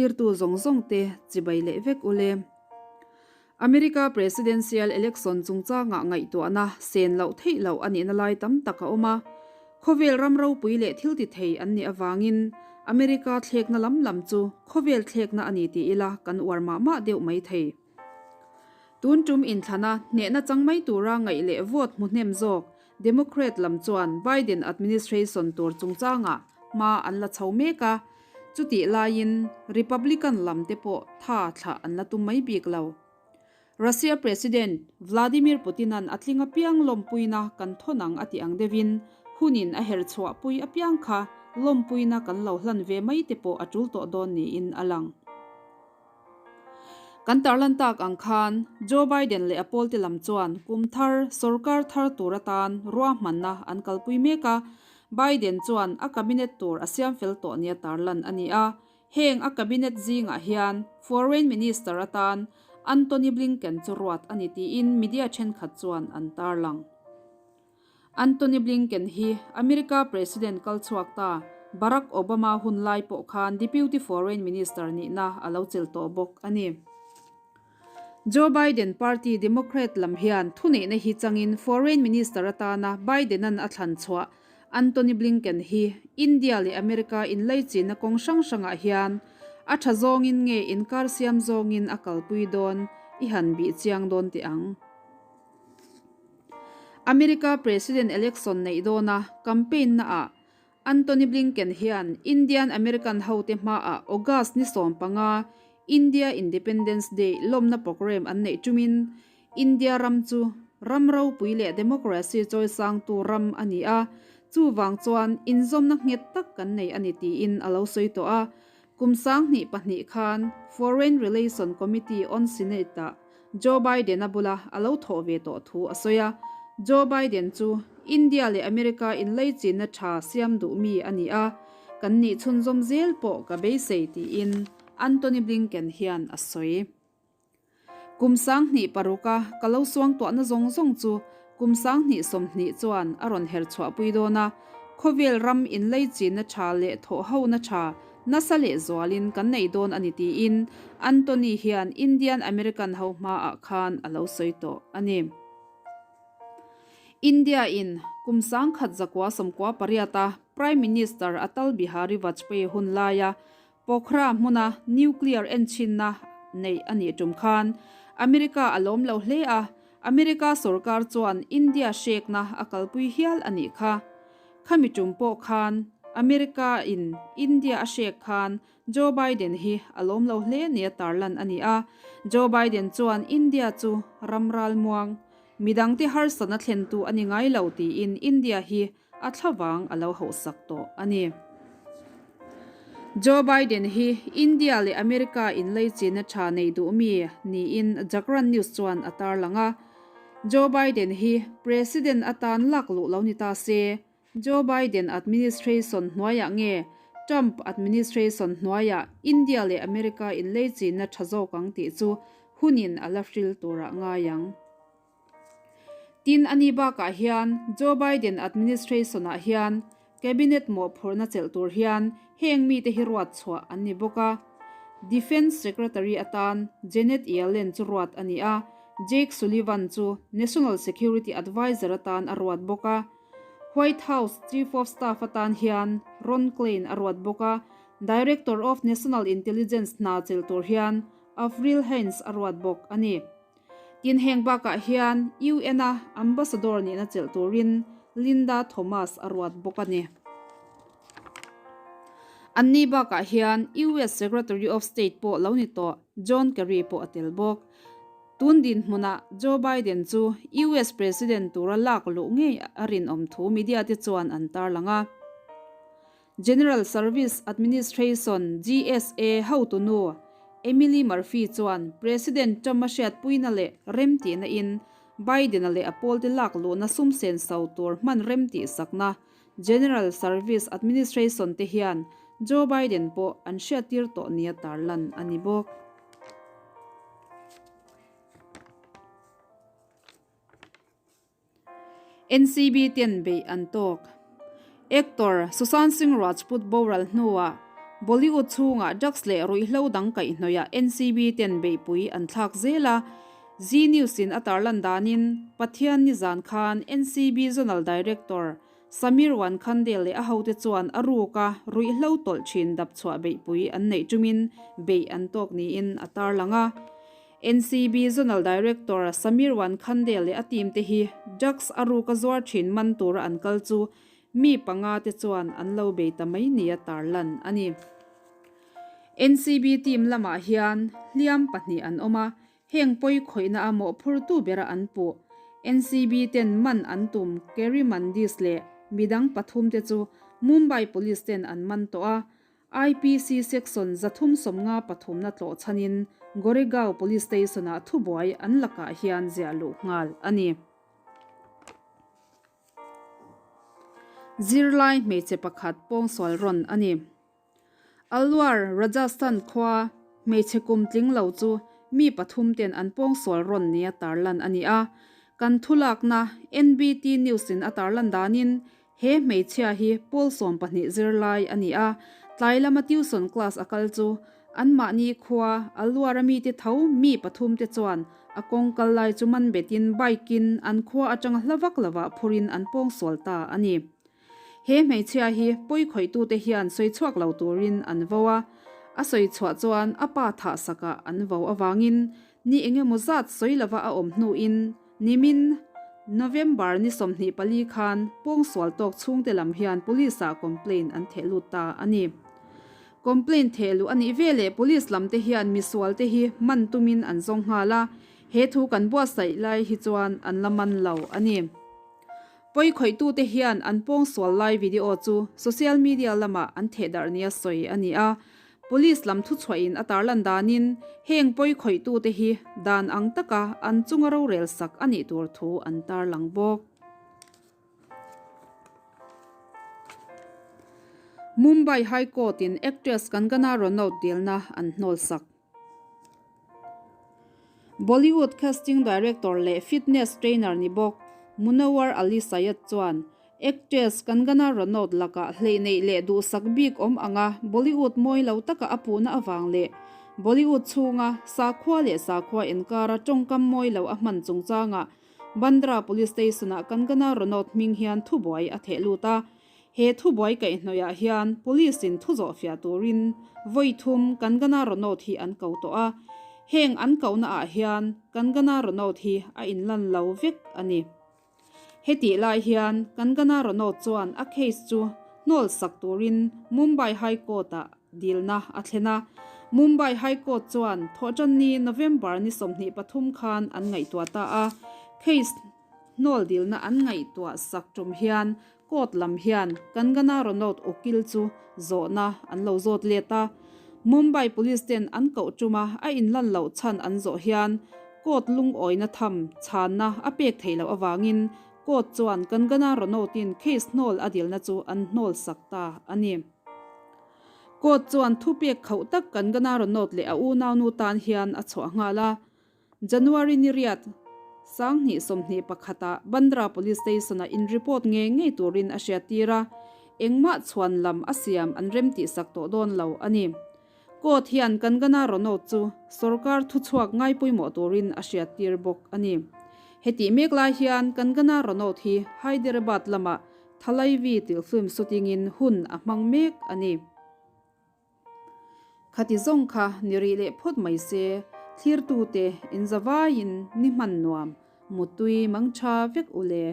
thlirtu zawng zawng te chibai leh vek ule. America Presidential Election chungchangah ngaihtuahna sen loh theih loh a nihna lai tam tak a awm a. Khawvel ram ropui leh thil ti thei an nih avangin America thlekna lam lam chu khawvel thlekna a ni ti ila kan uar mah mah deuh mai thei. Tun tum inthlana hnehna chang mai tura ngaih leh vote hmu hnem zawk Democrat lam chuan Biden administration tur chungchangah hma an la chho mek a, chutih laiin Republican lam te pawh tha thlah an la tum mai bik lo. Russia President Vladimir Putin-a'n a tling apiang lawmpuina kan thawn ang a tih ang deuhin hunin a her chhuahpui apiang kha lawmpuina kan lo hlan ve mai te pawh a tul tawh dawn niin a lang. Kan tarlan tak ang khan Joe Biden leh a pawlte lam chuan kum thar sorkar thar tur atan ruahmanna an kalpui mek a, Biden chuan a cabinet tur a siam fel tawh nia tarlan a ni a. Heng a cabinet zingah hian Foreign Minister atan Antony Blinken chu ruat a ni tiin media thenkhat chuan an tarlang. Antony Blinken hi America President kal chhuak ta Barack Obama hun lai pawh khan Deputy Foreign Minister nihna a lo chel tawh bawk a ni. Joe Biden party Democrat lam hian thuneihna hi changin Foreign Minister atana Biden-a'n a thlan chhuah Antony Blinken hi India leh America inlaichinna kawng hrang hrangah hian a tha zawngin nge inkar siam zawngin a kalpui dawn i han bih chiang dawn teh ang. America President election neih dawna campaign naah Antony Blinken hian Indian American hote hmaah August ni 15 India Independence Day lawmna programme an neih tumin India ram chu ram ropui leh democracy chawisangtu ram a ni a, chuvang chuan inzawmna nghet tak kan nei a ni tiin a lo sawi tawh a. Kum 2002 khan Foreign Relation Committee on Senate-ah Joe Biden-a bula a lo thawh ve tawh thu a sawi a, Joe Biden chu India leh America inleichinna tha siam duh mi a ni a, kan nih chhunzawm zel pawh ka beisei tiin Antony Blinken hian a sawi. Kum 2006 a ka lo suangtuahna zawng zawng chu kum 2020 chuan a rawn her chhuahpui dawn a, khawvel ram inleichinna tha leh thawhhona tha Nasa leh zualin kan nei dawn a ni tiin Antony hian Indian American ho hmaah khan a lo sawi tawh a ni. India in kum 1998 a Prime Minister Atal Bihari Vajpayee hun laia Pokhara hmuna nuclear enchhinna neih a nih tum khan America a lawm lo hle a, America sorkar chuan India hrekna a kalpui hial a nih kha. Khami tum pawh khan America in India a hrek khan Joe Biden hi a lawm lo hle nia tarlan a ni a. Joe Biden chuan India chu ram ralmuang, midangte harsatna thlentu a ni ngai lo tiin India hi a thlavang a lo hauhsak tawh a ni. Joe Biden hi India leh America inleichina tha nei duh mi niin Jagran News chuan a tarlang a. Joe Biden hi President atan lak luh lo ni ta se, Joe Biden administration hnuaiah nge Trump administration hnuaiah India leh America inleichinna tha zawk ang tih chu hunin a la hril turah ngai ang. Tin, ani bakah hian Joe Biden administration-ah hian Cabinet mawhphurhna chelh tur hian heng mite hi ruat chhuah an ni bawk a. Defence Secretary atan Janet Yellen chu ruat a ni a, Jake Sullivan chu National Security Adviser atan a ruat bawk a. White House Chief of Staff atan hian Ron Klain a ruat bawk a, Director of National Intelligence hna chelh tur hian Avril Haines a ruat bawk a ni. Tin heng bakah hian UN-a Ambassador nihna chelh turin Linda Thomas a ruat bawk a ni. Anni bakah hian US Secretary of State pawh lo ni tawh John Kerry pawh a tel bawk. Tun dinhmunah Joe Biden chu US President tura lak luh ngei a rinawm thu media te chuan an tarlang a. General Service Administration, GSA, hotunu Emily Murphy chuan President Trump-a hriatpuina leh remtihna in Biden-a leh a pawlte lak luhna sum senso tur hman remtihsakna General Service Administration te hian Joe Biden pawh an hriattir tawh nia tarlan a ni bawk. NCB ten beih an tawk. Actor Sushant Singh Rajput boral hnuah Bollywood chhungah drugs leh ruihhlo dang kaihhnawihah NCB ten beihpui an thlak zel a. Zee News in a tarlan danin Pathian nizan khan NCB Zonal Director Samir Wankhande leh a hote chuan a ruka ruihhlo tawlh thin dap chhuah beihpui an neih tumin beih an tawk niin a tarlang a. NCB Zonal Director Samir Wankhande leh a team te hi drugs a ruka zuar thin man tura an kal chu mi panga te chuan an lo bei ta mai nia tarlan a ni. NCB team lamah hian hliam pahnih an awm a, Heng pawi khawihna a mawhphurtu bera an puh. NCB ten man an tum Kerry Mandis leh midang pathum te chu Mumbai Police ten an man tawh a, IPC Section 350 pathumna tlawh chhanin Goregaon Police Station ah thubuai an lakah hian ziah luh nghal a ni. Zirlai hmeichhe pakhat pawngsual rawn a ni. Alwar, Rajasthan khua hmeichhe kum tling lo chu mi pathum ten an pawngsual rawn nia tarlan a ni a. Kan thulakna NBT News in a tarlan danin he hmeichhia hi pawl 12 zirlai a ni a, tlai lama tuition class a kal chu anmahni khua Alwar-a mite tho mi pathum te chuan a kawng kal lai chu man betin bike in an khua atanga hla vak lovah phurin an pawngsual ta a ni. He hmeichhia hi pawi khawihtute hian sawi chhuak lo turin an vo a, a sawi chhuah chuan a pa thah sakah an vo avangin ni engemaw zat sawi lova a awm hnuin nimin November ni 24 khan pawngsual tawk chhungte lam hian police ah complaint an theh lut ta a ni. Complaint theh luh a nih veleh police lam te hian misual te hi man tumin an zawng nghal a, he thu kan buatsaih lai hi chuan an la man lo a ni. Pawi khawihtute hian an pawngsual lai video chu social media lamah an thehdarh nia sawi a ni a. Police lam thuchhuahin a tarlan danin heng pawi khawihtute hi dan ang taka an chunga rorel sak a nih tur thu an tarlang bawk. Mumbai High Court in actress Kangana Ranaut dilna an hnawl sak. Bollywood casting director leh fitness trainer ni bawk Munawar Ali Syed chuan actress Kangana Ranaut lakah hleih neih leh duhsak bik awm anga Bollywood mawi lo taka a puhna avang leh Bollywood chhunga sakhua leh sakhua inkara tawngkam mawi lo a hman chungchangah Bandra Police Station-ah Kangana Ranaut hming hian thubuai a theh lut a. He thubuai kaihhnawihah hian Police in thu zawh fiah turin vawi thum Kangana Ranaut hi an ko tawh a, heng an kohna ah hian Kangana Ranaut hi a inlan lo vek a ni. Hetih lai hian Kangana Ranaut chuan a case chu hnawl sak turin Mumbai High Court ah dilna a thlen a, Mumbai High Court chuan Thawhtanni November ni 23 khan an ngaihtuah ta a, case Hnawl dilna an ngaihtuah sak tum hian court lam hian Kangana Ranaut ukil chu zawhna an lo zawt let a. Mumbai Police ten an koh tuma a inlan loh chhan an zawh hian court lungawina tham chhanna a pek theih loh avangin court chuan Kangana Ranaut-in case hnawl a dilna chu an hnawl sak ta a ni. Court chuan thupek khauh tak Kangana Ranaut leh a unaunu tan hian a chhuah nghal a. January ni riat, 2021 ah Bandra Police Station-ah in report ngei ngei turin a hriattir a, engmah chhuan lam a siam an remtihsak tawh dawn lo a ni. Court hian Kangana Ranaut chu sorkar thuchhuak ngaipawimawh turin a hriattir bawk a ni. Hetih mek lai hian Kangana Ranaut hi Hyderabad lamah Thalaivi tih film shooting-in hun a hmang mek a ni. Khati zawng kha ni rih leh phawt mai se, thlirtute in zavaiin ni hman nuam, muttui mang tha vek u le.